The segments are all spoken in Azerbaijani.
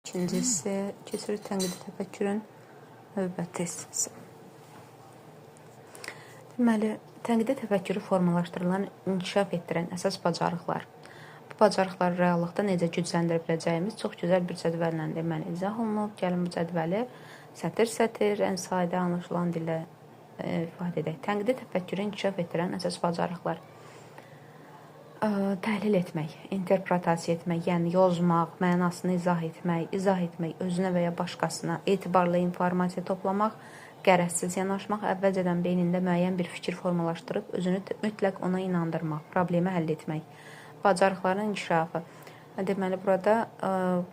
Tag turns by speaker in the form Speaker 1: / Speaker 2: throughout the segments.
Speaker 1: İkinci hissə keçirik, tənqidi təfəkkürün növbəti hissəsi. Deməli, tənqidi təfəkkürü formalaşdırılan, inkişaf etdirən əsas bacarıqlar. Bu bacarıqları reallıqda necə gücləndirə biləcəyimiz çox gözəl bir cədvəllə deməli izah olunub. Gəlin bu cədvəli sətir-sətir, ən sadə anlaşılan dillə ifadə edək. Tənqidi təfəkkürü inkişaf etdirən əsas bacarıqlar. Təhlil etmək, interpretasiya etmək, yəni yozmaq, mənasını izah etmək, izah etmək, özünə və ya başqasına etibarlı informasiya toplamaq, qərəzsiz yanaşmaq, əvvəlcədən beynində müəyyən bir fikir formalaşdırıb özünü mütləq ona inandırmaq, problemi həll etmək, bacarıqların inkişafı. Deməli, burada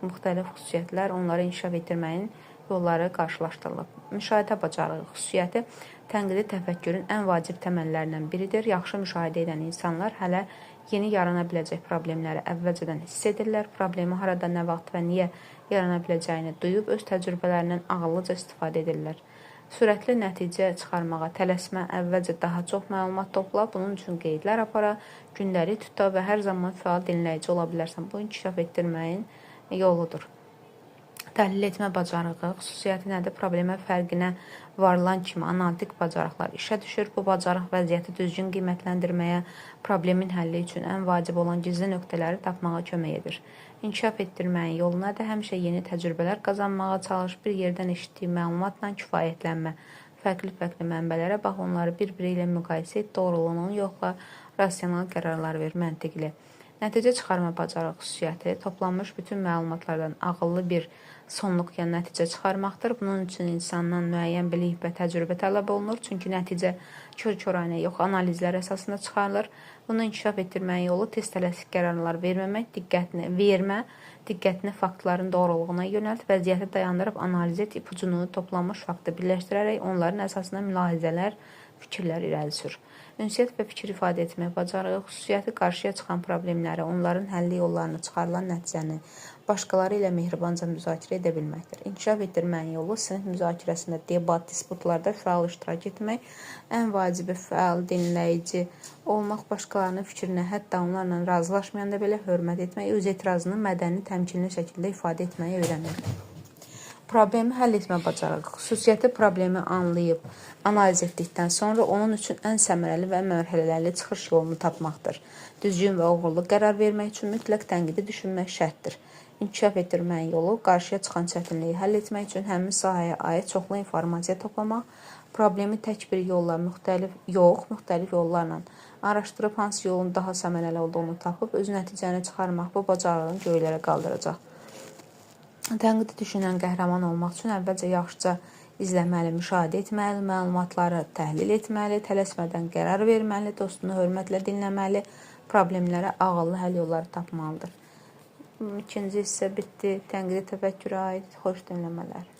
Speaker 1: müxtəlif xüsusiyyətlər, onları inkişaf etdirməyin yolları qarşılaşdırılıb. Müşahidə bacarığı xüsusiyyəti tənqidi təfəkkürün ən vacib təməllərindən biridir. Yaxşı müşahidə edən insanlar hələ yeni yarana biləcək problemləri əvvəlcədən hiss edirlər. Problemi harada, nə vaxt və niyə yarana biləcəyini duyub öz təcrübələrindən ağıllıca istifadə edirlər. Sürətli nəticə çıxarmağa tələsmə, əvvəlcə daha çox məlumat topla, bunun üçün qeydlər apara, gündəlik tuta və hər zaman fəal dinləyici ola bilərsən. Bu inkişaf etdirməyin yoludur. Təhlil etmə bacarığı xüsusiyyəti nədir? Problemə fərqinə varılan kimi analitik bacarıqlar işə düşür. Bu bacarıq vəziyyəti düzgün qiymətləndirməyə, problemin həlli üçün ən vacib olan gizli nöqtələri tapmağa kömək edir. İnkişaf etdirməyin yolu nədir? Həmişə yeni təcrübələr qazanmağa çalış, bir yerdən eşitdiyi məlumatla kifayətlənmə. Fərqli-fərqli mənbələrə bax, onları bir-biri ilə müqayisə et, doğruluğunu yoxla, rasional qərarlar ver, məntiqli. Nəticə çıxarma bacarığı xüsusiyyəti toplanmış bütün məlumatlardan ağıllı bir sonluq, yəni nəticə çıxarmaqdır. Bunun üçün insandan müəyyən bilik və təcrübə tələb olunur. Çünki nəticə kör-koranə yox, analizlər əsasında çıxarılır. Bunu inkişaf etdirməyin yolu tez tələsik qərarlar verməmək, diqqətini faktların doğruluğuna yönəlt, vəziyyəti dayandırıb analiz et, ipucunu toplanmış faktı birləşdirərək onların əsasında mülahizələr, fikirlər irəli sür. Ünsiyyət və fikir ifadə etmək bacarığı xüsusiyyəti qarşıya çıxan problemləri, onların həlli yollarını, çıxarılan nəticəni başqaları ilə mehribanca müzakirə edə bilməkdir. İnkişaf etdirməyin yolu sinif müzakirəsində, debat, disputlarda fəal iştirak etmək, ən vacibi fəal dinləyici olmaq, başqalarının fikrinə, hətta onlarla razılaşmayanda belə hörmət etmək, öz etirazını mədəni, təmkinli şəkildə ifadə etməyi öyrənmək. Problemi həll etmə bacarığı xüsusiyyəti problemi anlayıb, analiz etdikdən sonra onun üçün ən səmərəli və mərhələli çıxış yolunu tapmaqdır. Düzgün və uğurlu qərar vermək üçün mütləq tənqidi düşünmək şərtdir. İnkişaf etdirməyin yolu qarşıya çıxan çətinliyi həll etmək üçün həmin sahəyə aid çoxlu informasiya toplamaq, problemi tək bir yolla müxtəlif yollarla araşdırıb hansı yolun daha səmərəli olduğunu tapıb öz nəticəni çıxarmaq bu bacarığını göylərə qaldıracaq. Tənqidi düşünən qəhrəman olmaq üçün əvvəlcə yaxşıca izləməli, müşahidə etməli, məlumatları təhlil etməli, tələsmədən qərar verməli, dostunu hörmətlə dinləməli, problemlərə ağıllı həll yolları tapmalıdır. İkinci hissə bitdi. Tənqidi təfəkkürə aid xoş dinləmələr.